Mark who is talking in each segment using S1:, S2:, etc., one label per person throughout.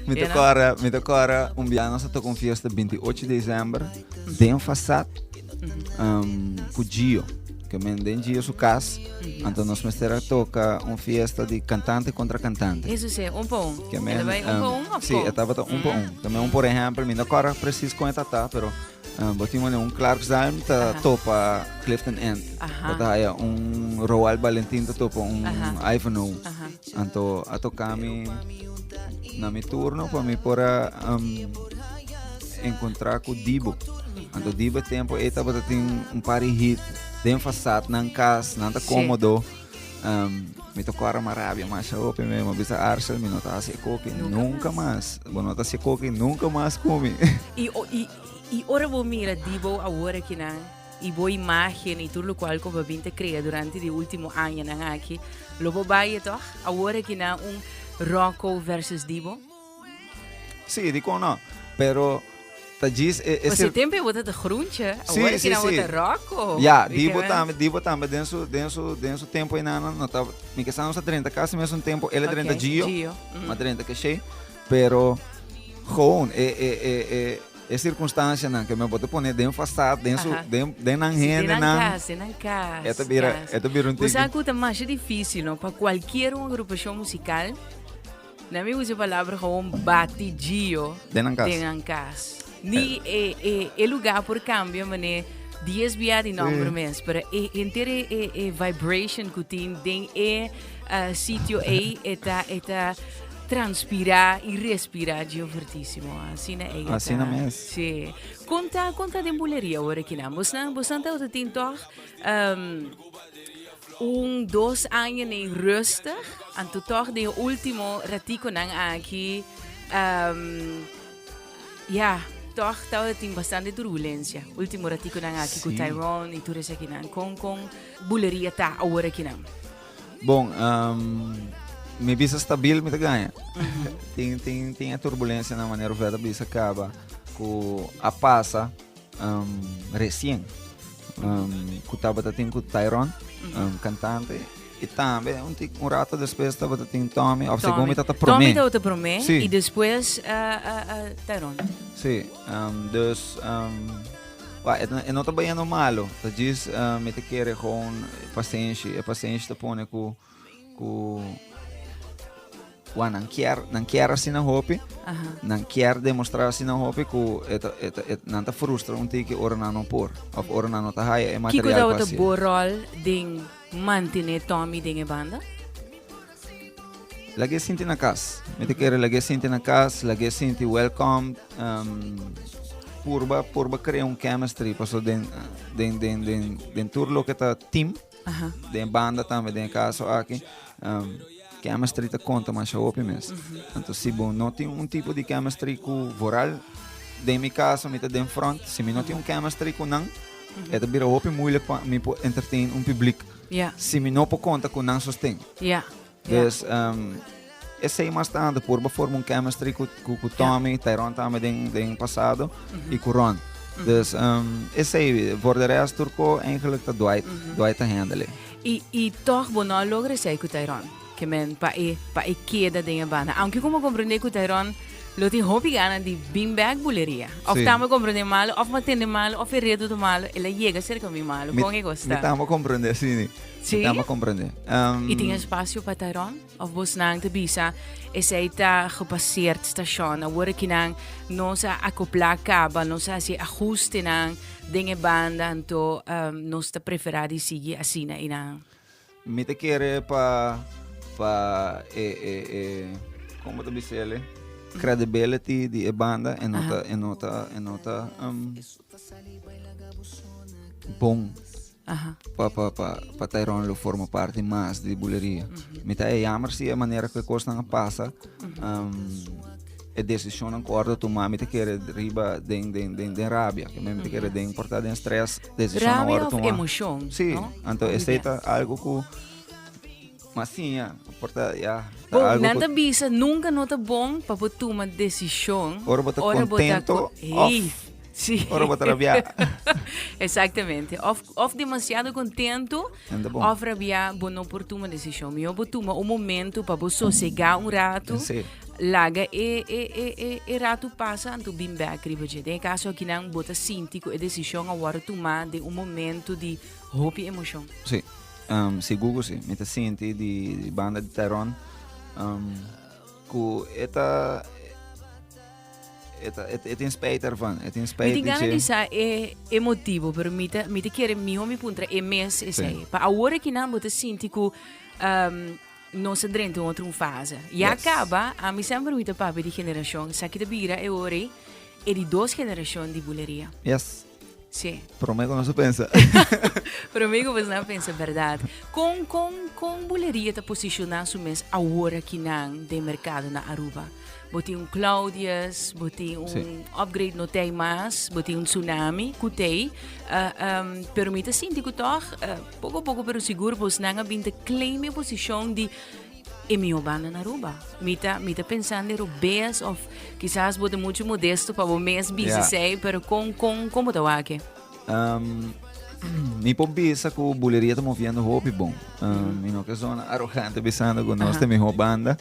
S1: Mi ta kòrda, mi ta kòrda un bia nos a toka un fiesta 28 december den Fasad ku Gio. Ke men den Gio su kas, anto nos mester a toka un fiesta di kantante kontra kantante.
S2: Eso sí, un pa un.
S1: Ke men,
S2: E bai un pa un of
S1: Sí,
S2: kon?
S1: e tabata un pa un. Ke men un por ehempel, mi no kòrda presis kon e tata, pero bo tin manera un Clark Zalm ta topa Clifton End. Bo ta haya un Roald Valentin ta topa un Ivanhoe. Anto a toka mi na mi turno pa mi por a encontra ku Dibo. Anto Dibo e tempo ei tabata tin un par di hit den fasad nan kas, nan ta komodo. Mi ta kòrda mi a rabia masha hopi mi a bisa Arcel mi no ta hasi e koki nunka mas. Bo no ta hasi e koki nunka mas ku mi.
S2: I ora bo mira Dibo awor akinan i bo imagen i tur lokual ku bo a bin ta krea durante di ultimo añanan aki, lo bo bai e tòg awor akinan un Rocco versus Dibo?
S1: Sí, dikon no? Pero ta djis e
S2: Pues e tempo bo ta ta groentje, awor akinan bo ta Rocco.
S1: Ya, Dibo tambe, Dibo tambe den su den su den su tempo einan no ta, mi ke sa nos a drenta kasi mesun tempo, el a drenta Gio, mi a drenta Keshé. Pero gewoon e e e e e circunstancianan que me bo ta pone den fasad, den su den den nan
S2: Sí, den nan
S1: hendenan.
S2: cas, den nan cas,
S1: E ta bira
S2: cas.
S1: e ta bira un
S2: Bo sa
S1: tiki.
S2: cu ta masha dificil, no? Pa cualkier un agrupacion musical, na mi usa e palabra gewoon bati gio
S1: Den nan cas.
S2: den nan cas. Ni e e e lugar por cambia mane dies bia di nomber mes, pero e henter e e e vibration cu tin den e eh, sitio ei e ta e ta Transpirá i respirá dje fortísimo. Asina ei ta.
S1: Asina mes.
S2: Sí. Konta, konta den buleria ora kinan. Bosnan, bosnan ta tin tòg um, un, dos aña nei rustig. Anto tòg den último ratikonan aki, um, ja, tòg ta tin bastante turbulensia. Último ratikonan aki ku Tyrone i tur esakinan. Kon, kon buleria ta awor akinan?
S1: Bon, um, mi bisa stabil mi ta gaña. Tin, tin, tin e turbulencia na manera Veta bisa caba cu a pasa um, recien. Um, cu tabata tin cu Tyron, um, cantante. Y tambe un, tik, un rato despues tabata tin Tommy, of segun mi tata prome.
S2: Tommy tabata prome
S1: Sí.
S2: y despues uh, uh, uh, Tyron.
S1: Sí, um, dus um, Wa, e, e no ta bayendo malo. Ta djis uh, mi ta kere gewoon pasenshi. E pasenshi ta pone ku ku wa nan kier, nan kier asina hopi.
S2: Aha.
S1: Nan kier demostra asina hopi ku e ta, e ta, e, nan ta frustra un tiki ora nan no por. Of ora nan no ta haya e
S2: Kiko
S1: material pa
S2: tabata
S1: hasi.
S2: bo rol den mantene Tommy den e banda?
S1: Lag'é sinti na kas. Mi ta kere lag'é sinti na kas, lag'é sinti welcome. Um, purba, purba krea un chemistry paso den, den, den, den, den tur loke ta team,
S2: Aha.
S1: den banda tambe, den e kaso aki, um, chemistry ta konta masha hopi mes. Anto si bo no tin un tipo di chemistry ku vooral den mi kaso mi ta den front, si mi no tin un chemistry ku nan, e ta bira hopi moeilijk pa mi por entertain un publiek.
S2: Ja.
S1: Si mi no por konta ku nan sosten.
S2: Ja. Ja.
S1: Dus um, esei mas tanto purba forma un chemistry ku, ku, ku Tommy, Tyron tambe den, den pasado mm -hmm. i ku Ron. Mm -hmm. Dus um, esei, voor de rest turco eigenlijk ta Dwight, mm -hmm. Dwight ta handle.
S2: I, i toch bo no a logra esei ku Tyron. Ke men pa e, pa e keda den e banda. Aunke como comprende ku Tyron lo tin hopi gana di bin back buleria. Of
S1: Sí.
S2: tamba comprende malo, of ma tende malo, of e reto ta malo, el a yega cerca mi malo.
S1: Mi,
S2: Con e
S1: mi
S2: gosta?
S1: tamba comprende, sí.
S2: Sí?
S1: Mi tamba comprende. Um,
S2: I tin espacio pa Tyron? Of bosnan ta bisa, esei ta gepasseerd station. Awor akinan nos a acopla caba, nos a haci ajustenan den e banda, anto um, nos ta prefera di sigui asina einan.
S1: Mi ta kere pa pa e e e como ta bisa ele credibility di e banda e no ta e no ta e no ta um, bon
S2: Aha.
S1: pa pa pa pa Tyrone lo forma parti mas di buleria. Mi ta e jammer si e manera ku e kosnan a pasa. Um, e decisionnan ku orde tuma mi ta kere riba den den den den rabia. Ke mi ta kere den porta den stress decisionnan
S2: Rabia
S1: orde
S2: of
S1: tuma.
S2: emocion,
S1: Sí,
S2: no?
S1: anto
S2: Hopi
S1: esei
S2: bia.
S1: ta algo ku mas siña, porta ya, ta
S2: Bo,
S1: algo
S2: nan
S1: ku
S2: ta bisa nunca no ta bon pa bo tuma decision
S1: ora bo ta
S2: ora bo ta
S1: contento
S2: co-
S1: of
S2: Ey, sí.
S1: ora bo ta rabia.
S2: Exactamente. Of, of demasiado contento
S1: Enda bon.
S2: of rabia, bo no por tuma decision. Mihor bo tuma un momento pa bo sosega un rato.
S1: Sí.
S2: Laga e e e e e ratu pasa anto bin bek riba dje. Den e kaso akinan bo ta sinti ku e desishon a wòrdu tumá den un momento di hopi emoshon.
S1: Sí, sigur ku sí. Mi ta sinti di banda di Tyrone ku e ta e ta e tin spijt ervan. E tin spijt
S2: Mi tin
S1: di
S2: gana
S1: dje.
S2: di sa e e motibo, pero mi ta mi ta kere miho mi puntra e mes esei. Pa awor akinan bo ta sinti ku Nos a drenta un otro un fase. Ya
S1: Yes.
S2: caba, ami semper mi ta papia di generacion. Sa ki ta bira e ora ei, e di dos generacion di buleria.
S1: Yes.
S2: Sí.
S1: Prome cu nos a pensa.
S2: Prome cu nos a pensa, berdad. Con, con, con buleria ta posiciona su mes awor akinan den mercado na Aruba? Bo tin un Claudius, bo tin un
S1: Sí.
S2: Upgrade no tei mas, bo tin un Tsunami ku tei. Uh, um, pero mi ta sinti ku toch, uh, poko poko pero sigur bosnan a bin ta claim e posishon di e mihó banda na Aruba. Mi ta, mi ta pensando robes of kisas bo ta mucho modesto pa bo mes bisa
S1: Ja.
S2: esei, pero kon, kon, kon bo ta wak e?
S1: Mi por bisa ku buleria ta moviendo hopi bon. Mi no ke zona arrogante bisando ku nos ta e mihó banda.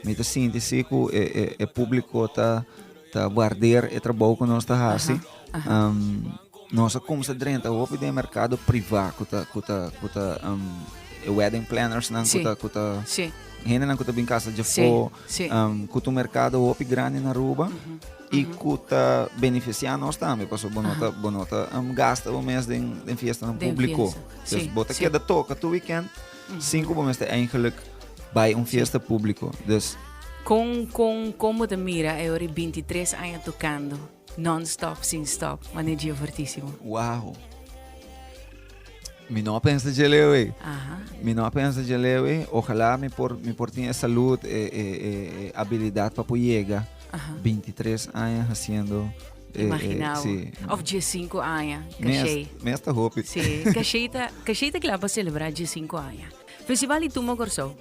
S1: Mi ta sinti si ku e e e públiko ta ta waardeer e trabou ku nos ta hasi. Nos a kumsa drenta hopi den e merkado privá ku ta ku ta ku ta e wedding plannersnan ku ta ku ta hendenan ku ta bin kasa djafó ku ta un merkado hopi grandi na Aruba i ku ta benefisiá nos tambe pasobra bo no ta bo no ta gasta bo mes den den fiestanan públiko. Dus bo ta keda toka tur weekend sin ku bo mester eigenlijk bai un fiesta públiko. Dus.
S2: Kon kon kon bo ta mira e ora 23 aña tokando non-stop sin stop manera Gio Fortísimo?
S1: Wow. Mi no a pensa dje leu ei. Mi no a pensa dje leu ei. Ojalá mi por mi por tin e salud, e e e e habilidad pa por yega 23 aña haciendo e e
S2: Imagina bo.
S1: sí.
S2: Of 15 aña,
S1: Mes
S2: kashei.
S1: mes ta hopi.
S2: Sí, kashei ta kashei ta kla pa celebra 15 aña. Festival di Tumba Kòrsou.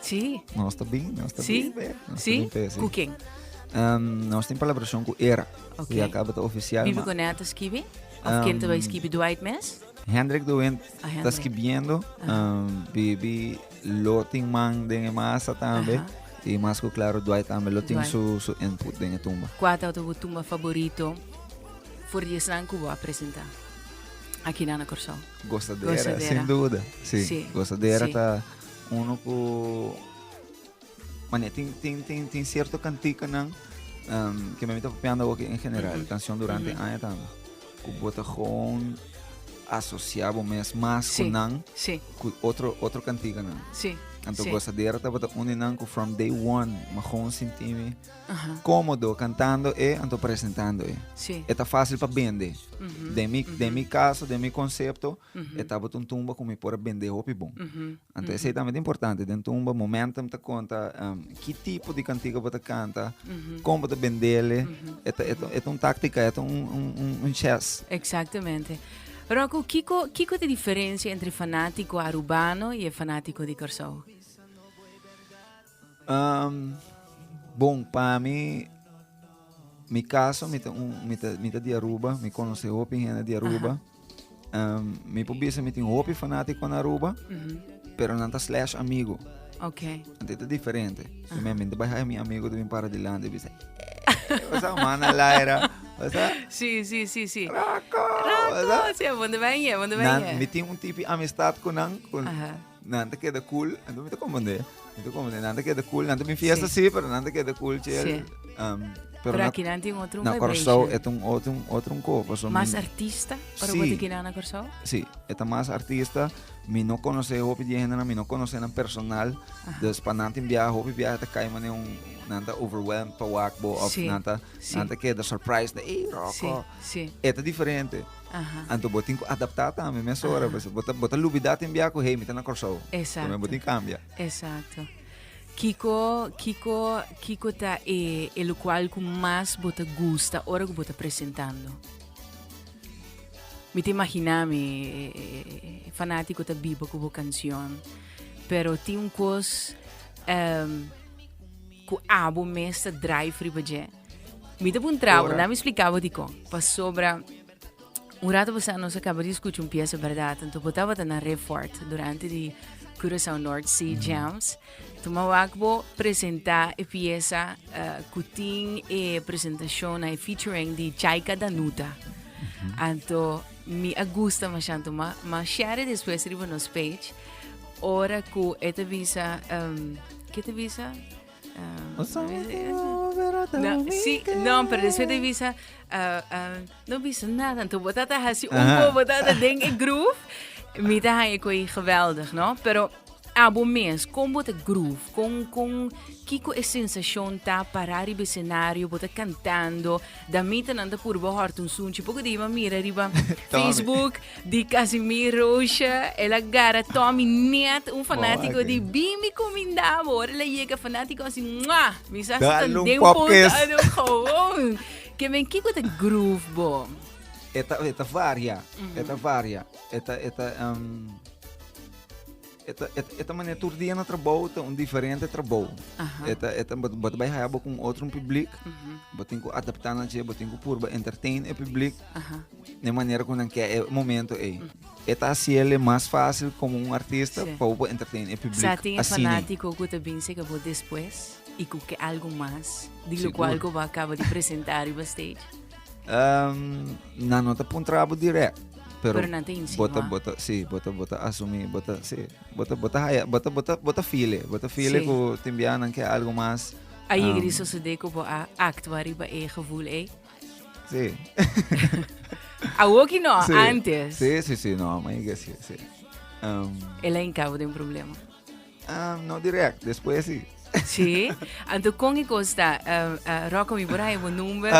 S2: Sí.
S1: Nos ta bin, nos ta
S2: Sí?
S1: bin pe. Nos ta
S2: Sí?
S1: bin pe, sí.
S2: Ku ken?
S1: Nos tin palabrashon ku Era.
S2: Ok.
S1: Ya kaba ta ofisial.
S2: Bibi
S1: ma-
S2: Gonet ta skibi? Of ken ta bai skibi? Dwight mes?
S1: Hendrik de Wind
S2: Ah,
S1: ta
S2: Hendrik.
S1: skibiendo. Bibi lo tin man den e masa tambe. I mas ku klaro Dwight tambe lo tin
S2: Dwight.
S1: su, su input den e tumba.
S2: Kua ta bo tumba favorito for di esnan ku bo a presentá aki na na Kòrsou?
S1: Gozadera,
S2: Gozadera.
S1: sin duda. Sí.
S2: Sí,
S1: Gozadera
S2: sí.
S1: ta uno ku mane tin tin tin tin cierto kantikanan um, ke mi ta papiando awor en general, canción durante aña tambe. Ku bo ta gewoon asocia bo mes mas ku
S2: Sí,
S1: nan
S2: sí.
S1: ku otro otro kantikanan.
S2: Sí.
S1: Anto
S2: sí.
S1: Gozadera tabata un di nan ku from day one mi gewoon sinti mi
S2: Aha.
S1: cómodo cantando e anto presentando e.
S2: Sí.
S1: E ta fácil pa bende. Den mi, den mi caso, den mi concepto, e tabata un tumba cu mi por a bende hopi bon. Anto esey tambe ta importante. Den tumba, momentum ta conta, ki tipo di cantica bo ta canta, con bo ta bendele. E ta, e ta, e ta un táctica, e ta un, un, un, un chess.
S2: Exactamente. Rocco, kiko, kiko ta e diferencia entre fanatico arubano y e fanatico di Kòrsou?
S1: Bon, pa mi, mi caso, mi ta un, mi ta, mi ta di Aruba, mi conoce hopi hende di Aruba. Mi por bisa mi tin hopi fanatico na Aruba, pero nan ta slash amigo. Anto ta diferente. Mi mi ta bai haya mi amigo ta bin para dilanti y bisa, What's up, man? Laira. What's up?
S2: Sí, sí, sí, sí.
S1: Rocco!
S2: Rocco! Sí, wonde ben je, wonde ben je.
S1: Mi tin un tipo amistad cu nan, cu Nan ta keda cool, anto mi ta comprende. Mi ta comprende. Nan ta keda cool, nan ta bin fiesta sí, pero nan ta keda cool, chill.
S2: Sí.
S1: Pero
S2: Pero
S1: na,
S2: aki nan tin otro
S1: na
S2: vibration.
S1: Kòrsou e ta un otro, otro un ko, pasobra
S2: Mas
S1: mi-
S2: artista ora
S1: Sí.
S2: bo ta kina na Kòrsou?
S1: Sí, e ta mas artista. Mi no konosé hopi di e hendenan, mi no konosé nan personal. Dus pa nan tin biaha, hopi biaha ta kai manera un, nan ta overwhelmed pa wak bo of
S2: Sí,
S1: nan ta,
S2: sí.
S1: nan ta keda surprised, ey,
S2: Sí,
S1: Rocco.
S2: sí.
S1: E ta diferente.
S2: Aha.
S1: Anto bo tin ku adaptá tambe mesora. Pasobra bo ta, bo ta lubidá tin bia ku hey, mi ta na Kòrsou.
S2: Exacto.
S1: Tambe bo tin kambia.
S2: Exacto. Kiko, kiko, kiko ta e, e lokual ku mas bo ta gusta ora ku bo ta presentando? Mi ta imaginá mi e, e, e fanátiko ta biba ku bo kansion, pero tin un kos um, ku abo mes ta drive riba dje. Mi ta puntra bo,
S1: Ora.
S2: na mi splika bo dikon. Pasobra un rato pasá nos a kaba di skucha un piesa, bèrdat? Anto bo tabata na Riffort durante di Curaçao North Sea Jams. Tuma wak bo presenta e pieza cu tin e presentacion na e featuring di Chaika Danuta. Anto mi a gusta masha anto ma ma share despues riba nos page. Ora cu e ta bisa um, ke ta bisa? Um, no, sí, no, pero despues ta bisa uh, uh, no bisa nada. Anto bo tata hasi un po, bo tata den e groove. Mi ta haña koe geweldig, no? Pero abo mes, kon bo ta groove? Kon, kon, kiko e sensashon ta para riba escenario, bo ta kantando, damitanan ta purba hòrta un sunchi. Poko di mi a mira riba Facebook di Casimir Roosje, el a gara Tommy net, un fanátiko di Bimi kuminda bo. Ora el a yega fanátiko a hasi mua! Mi sa si ta
S1: Dale un
S2: den
S1: pop
S2: punto,
S1: kiss.
S2: gewoon. Ke men kiko ta groove bo?
S1: E ta, e ta varia, e ta varia. E ta, e ta, um, e ta, e ta, e ta manera tur dia na trabou ta un diferente trabou.
S2: Aha.
S1: E ta, e ta, bo, bo ta bai haya bo con otro un publiek. Bo tin ku adapta na dje, bo tin ku purba entertain e publiek.
S2: Aha.
S1: Na manera ku nan ke e momento ei. E ta hasiel mas fácil como un artista
S2: Sí.
S1: pa bo por entertain e publiek.
S2: Sa tin e
S1: Asina.
S2: fanátiko ku ta bin seka bo despues i ku ke algu mas di
S1: Sigur.
S2: lokual ku bo a kaba di presentá riba stage?
S1: Nan no ta puntra bo direct, pero,
S2: Pero nan ta insinua.
S1: Bo ta, bo ta, sí, bo ta, bo ta asumí, bo ta, sí, bo ta, bo ta haya, bo ta, bo ta, bo ta feel e, bo ta feel e
S2: Sí.
S1: ku tin bia nan ke algo mas.
S2: A yega di sosodé ku bo a aktua riba e gevoel ei?
S1: Sí.
S2: Awoki no,
S1: Sí.
S2: antes.
S1: Sí, sí, sí, no, ma yega sí, sí.
S2: El a hinka bo den problema.
S1: No direct, despues sí.
S2: Sí? Anto con e cos ta? Rocco, mi por haya bo number?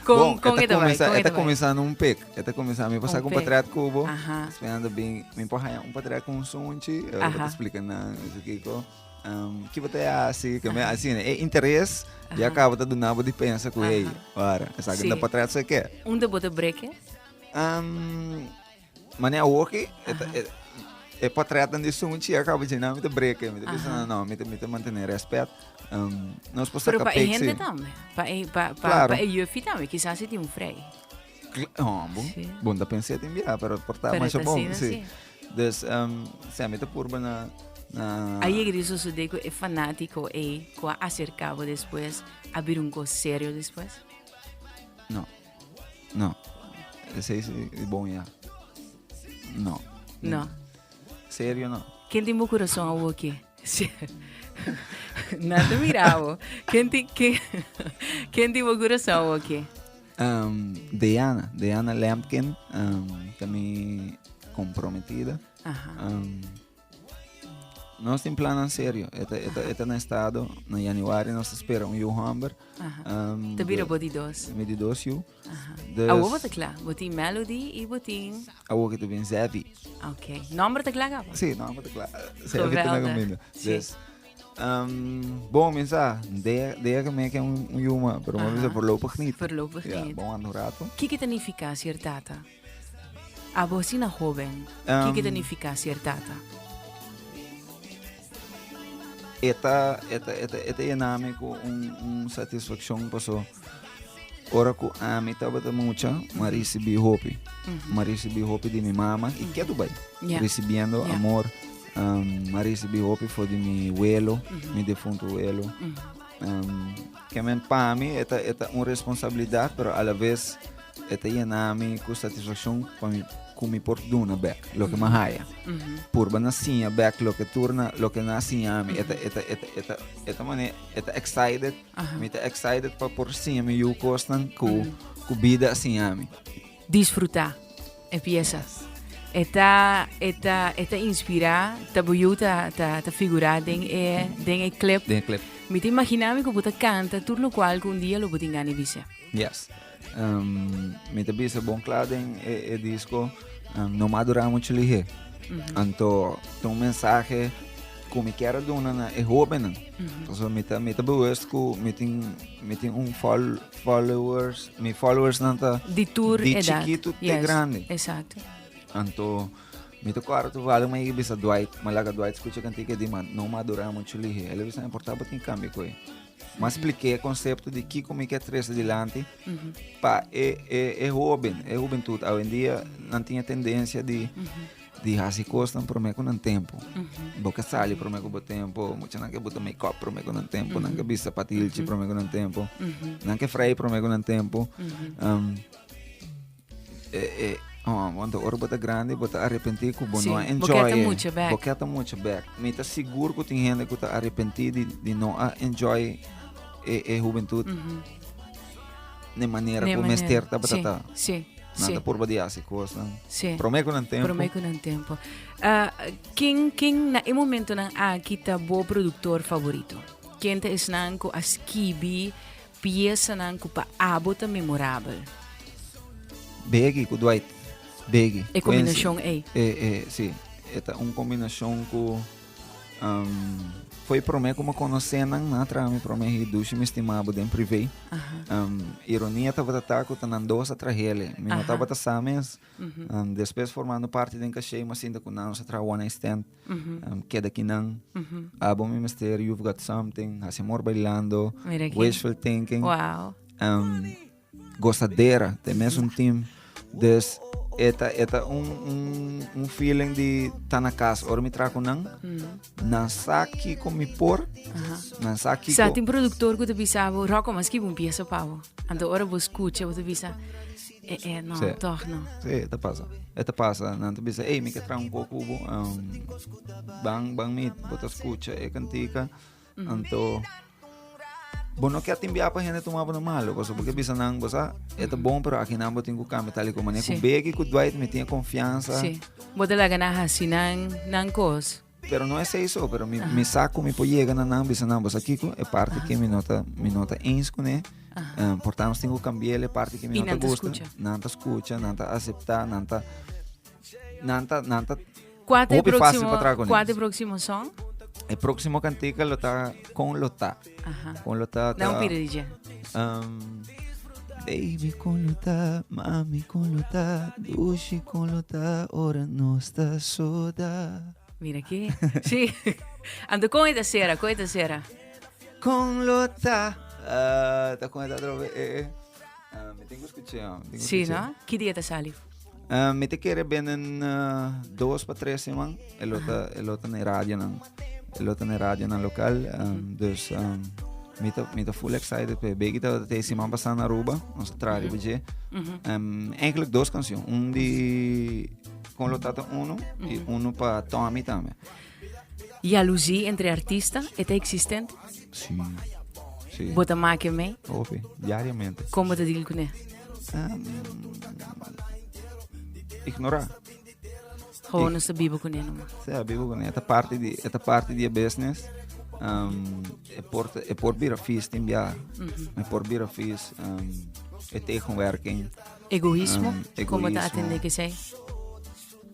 S1: Con,
S2: Bon,
S1: con
S2: e ta bai? Con e ta bai?
S1: Comenzando un pic. Eta comenzando, mi pasa
S2: Un
S1: con
S2: pic.
S1: patret cubo.
S2: Aha.
S1: Esperando bin, mi por haya un patret con un sunchi. Eu
S2: Aha.
S1: te explica na, eso kiko. Ki bo ta hasi, que me así, e interes, ya acaba ta dunabo di pensa ku, hey, ora, esa
S2: Sí.
S1: da patret se ke.
S2: Unda bo ta breke?
S1: Mane awoki, e, e portretnan di sunchi a kaba dje, mi ta breken. Mi ta bisa, no, no, mi ta, mi ta mantené respet. Nos por
S2: Pero
S1: saka
S2: pa e
S1: pek,
S2: hende
S1: sí.
S2: tambe. Pa e, pa, pa,
S1: Claro.
S2: pa e juffie tambe. Kisas si tin un vrij.
S1: Oh, bon,
S2: Sí.
S1: bon ta pensé tin bia, pero por ta
S2: Pero
S1: masha
S2: ta
S1: bon,
S2: asina,
S1: sí.
S2: sí.
S1: Dus, sí, mi ta purba na, na
S2: A yega di sosodé ku e fanátiko ei ku a aserká bo despues a bira un kos serio despues?
S1: No. No. Esei si bon ya. No.
S2: No.
S1: Serio no.
S2: Ken tin bo corazón awoki? No te mira bo. Ken tin, ken, ken tin bo corazón awoki?
S1: Diana, Diana Lampkin, ta mi comprometida.
S2: Aha.
S1: Nos tin plannan serio. E ta, e ta, e ta na estado. Na januari nos ta spera un yu homber.
S2: Aha. Ta bira bo di dos.
S1: Mi di dos yu.
S2: Aha.
S1: Dus,
S2: Awo bo ta kla. Bo tin Melody i bo tin...
S1: Awo ke ta bin Zevi.
S2: Ok. Nomber ta kla kaba?
S1: Sí, nomber ta kla. Zevi ta na
S2: Geweldig.
S1: kaminda.
S2: Sí.
S1: Dus, bon, mi sa, dea, dea ke me ke un, un yu ma, pero mi bisa voorlopig niet.
S2: Voorlopig
S1: Ja,
S2: niet.
S1: bon anda un rato.
S2: Kiko ta nifiká ser tata? Abo asina hoben, kiko ta nifiká ser tata?
S1: E ta, e ta, e ta, e ta yena mi ku un, un satisfakshon paso ora ku ami tabata mucha, mi a risibí hopi. Mi a risibí hopi di mi mama i ketu bai. Risibiendo amor. Mi a risibí hopi for di mi welo, mi defunto welo. Ke men pa mi e ta, e ta un responsabilidat, pero a la vez e ta yena mi ku satisfakshon pa mi ku mi por duna bek loke mi a haya. Purba na siña bek loke tur na loke nan a siña mi. E ta e ta e ta e ta e ta mane e ta excited. Mi ta excited pa por siña mi yu kosnan ku ku bida a siña mi.
S2: Disfrutá e piesa. E ta e ta e ta inspirá, ta bo yu ta ta ta figurá den e den e clip.
S1: Den e clip.
S2: Mi ta imaginá mi ku bo ta kanta tur lokual ku un dia lo bo tin gana di bisa.
S1: Yes. Mi ta bisa bon kla den e e disko, no madurá muchu lihé. Anto ta un mensahe ku mi kier a duna na e hóbennan. Pasobra mi ta mi ta bewust ku mi tin mi tin un fol Followers, mi followers nan ta
S2: di tur
S1: di
S2: edad.
S1: chikitu te
S2: Yes,
S1: grandi.
S2: Exacto.
S1: Anto mi ta kòrda toevallig mi a bisa Dwight, mi a laga Dwight skucha kantika di ma no madurá muchu lihe. El a bisa mi por ta bo tin kambia ku e. Mi a splik'é e konsepto di kiko mi ke trese dilanti pa e e e hóben, e hubentut. Awendia nan tin e tendensia di. di hasi kosnan promé ku nan tempu. Bo ke sali promé ku bo tempu, muchanan ke buta make up promé ku nan tempu, nan ke bisti sapatilchi promé ku nan tempu, nan ke frei promé ku nan tempu. Oh, want ora bo ta grandi, bo ta arrepentí ku bo no a
S2: Sí, bo
S1: enjoy.
S2: ke ta mucha bek.
S1: Bo ke ta mucha bek. Mi ta sigur ku tin hende ku ta arrepentí di, di no a enjoy e, e hubentud ne manera
S2: Ne
S1: ku
S2: manera.
S1: mester tabata
S2: Sí,
S1: ta.
S2: sí,
S1: Nan
S2: sí.
S1: ta purba di hasi kosnan.
S2: Sí.
S1: Promé ku nan tempu.
S2: Promé ku nan tempu. Ah, ken, ken na e momentonan aki ta bo produktor favorito? Ken ta esnan ku a skibi piesanan ku pa abo ta memorabel?
S1: Biggie ku Dwight. Biggie.
S2: E kombinashon ei.
S1: E, e, sí. E ta un kombinashon ku Foi promé ku mi konosé nan, nan a traha mi promé hit Dushi mi stima bo den privé. Ironia tabata ta ku ta nan dos a trahele, mi no tabata sa mes. Despues formando parti den Caché mi a sinta ku nan, nos a traha One Night Stand, Keda Kinan, Abo Mi Mester, You've Got Something, Hasi Amor Bailando, Wishful Thinking. Gozadera, ta e mesun team. Dus e ta e ta un un un feeling di ta na cas ora mi traha cu nan. Nan sa kico mi por, nan sa kico.
S2: Sa tin productor cu ta bisa bo, Rocco, mas skibi un pieza pa bo. Anto ora bo scucha bo ta bisa, eh eh no,
S1: Sí.
S2: toch no.
S1: Sí, e ta pasa. E ta pasa. Nan ta bisa, ey, mi ke traha un poco cu bo. Ban ban mi, bo ta scucha e cantica. Anto bo no ke tin bia pa hende tuma bo na malo, pasobra bo ke bisa nan, bo sa, e ta bon, pero aki nan bo tin ku kambia tal i kon manera. Ku Biggie ku Dwight mi tin e konfiansa.
S2: Sí. Bo ta laga nan hasi nan nan kos.
S1: Pero no esei so, pero mi mi sa ku mi por yega na nan bisa nan, bo sa kiko, e parti ke mi no ta mi no ta eens kuné, por ta nos tin ku kambi'el e parti ke mi
S2: I
S1: no ta
S2: nan ta
S1: gusta.
S2: skucha.
S1: Nan ta skucha, nan ta aseptá, nan ta nan ta nan ta
S2: Kua ta e
S1: Hopi fácil
S2: próximo,
S1: pa traha con
S2: kua ta
S1: ellos.
S2: e próximo song?
S1: E próximo cantica lo ta con lo ta.
S2: Aha.
S1: Con lo ta.
S2: Da un pida di dje.
S1: Baby con lo ta, mami con lo ta, dushi con lo ta, ora nos ta soda.
S2: Mira aquí. Sí. Anto con e ta cera, con e ta cera.
S1: Con lo ta. Ah, ta con e ta otra vez. Eh, eh. Ah, mi tengo que escuchar. Mi tengo
S2: Sí,
S1: escuchar.
S2: no? Ki dia ta sali?
S1: Mi ta kere binnen dos pa tres siman. E lo ta, e lo ta na e radionan. E lo ta na e radionan lokal. Dus mi ta, mi ta full excited p'e. Biggie tabata te siman pasá na Aruba. Nos a traha riba dje. Eigenlijk dos kanshon. Un di Kon Lo Tata Uno i uno pa Tommy tambe.
S2: Jaloezie entre artista, e ta existente?
S1: Sí. Sí.
S2: Bo ta make mee?
S1: Hopi, diariamente.
S2: Kon bo ta deal kuné?
S1: Ignorá.
S2: Gewoon nos ta biba kuné numa.
S1: Sí, biba kuné. E ta parti di, e ta parti di e business. E por, e por bira vies tin bia. E por bira vies. E tegenwerking.
S2: Egoïsmo? Kon bo ta
S1: Egoïsmo.
S2: atendé kesei?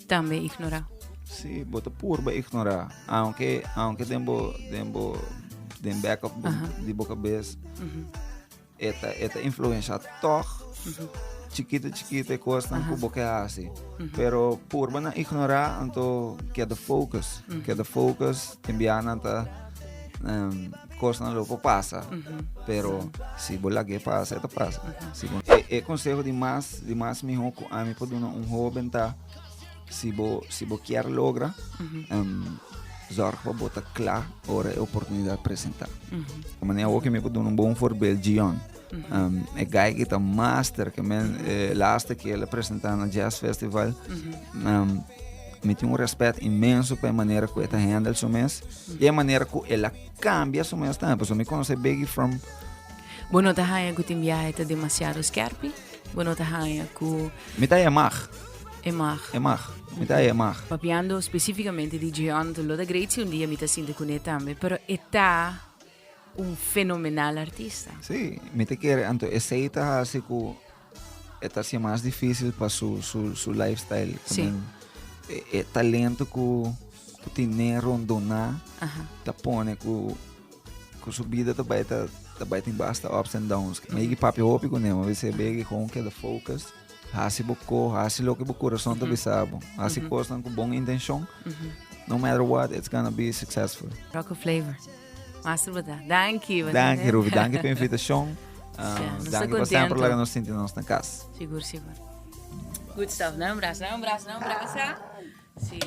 S2: Tambe ignorá.
S1: Sí, bo ta purba ignorá. Aunke, aunke den bo, den bo, den back of bo, di bo kabes, e ta, e ta influenshá tòg chikito chikito e kosnan ku bo ke hasi. Pero purba na ignorá, anto keda focus. Keda focus, tin biaha nan ta kosnan lo por pasa. Pero si bo lag'é pasa, e ta pasa. Si bo, e, e konseho di mas, di mas mihó ku ami por duna un hóben ta, si bo, si bo kier logra, zorg pa bo ta kla ora e oportunidat presentá. Di manera awor ke mi por duna un bon voorbeeld, Gion. E guy ki ta master, ke men e laatste keer el a presentá na Jazz Festival. Mi tin un respet inmenso pa e manera ku e ta handle su mes i e manera ku el a kambia su mes tambe. Pasobra mi konosé Biggie from.
S2: Bo no ta haña ku tin biahe ta demasiado skerpi? Bo no ta haña ku.
S1: Mi ta e mag.
S2: E mag.
S1: E mag. Mi ta e mag.
S2: Papiando spesífikamente di Jeon, lo ta great si un dia mi ta sinti kuné tambe, pero e ta un fenomenal artista.
S1: Sí, mi ta kere anto esei ta hasi ku e ta hasi mas difícil pa su su su lifestyle.
S2: Sí.
S1: E, e talento ku ku tine rondoná ta pone ku ku su bida ta bai ta ta bai tin basta ups and downs. Mi a papia hopi kuné, mi a bisa Biggie gewoon keda focus, hasi bo ko, hasi loke bo kurason ta bisa bo, hasi kosnan ku bon intenshon, no matter what it's gonna be successful.
S2: Rocco Flavor. Master bata. Danki.
S1: Danki, Ruby. Danki pa invitacion.
S2: Ja, nos ta
S1: Danki pa sempre
S2: contento.
S1: laga nos sinti nos na cas.
S2: Sigur, sigur. Good stuff. Na un brasa, na un brasa, na un brasa. Si.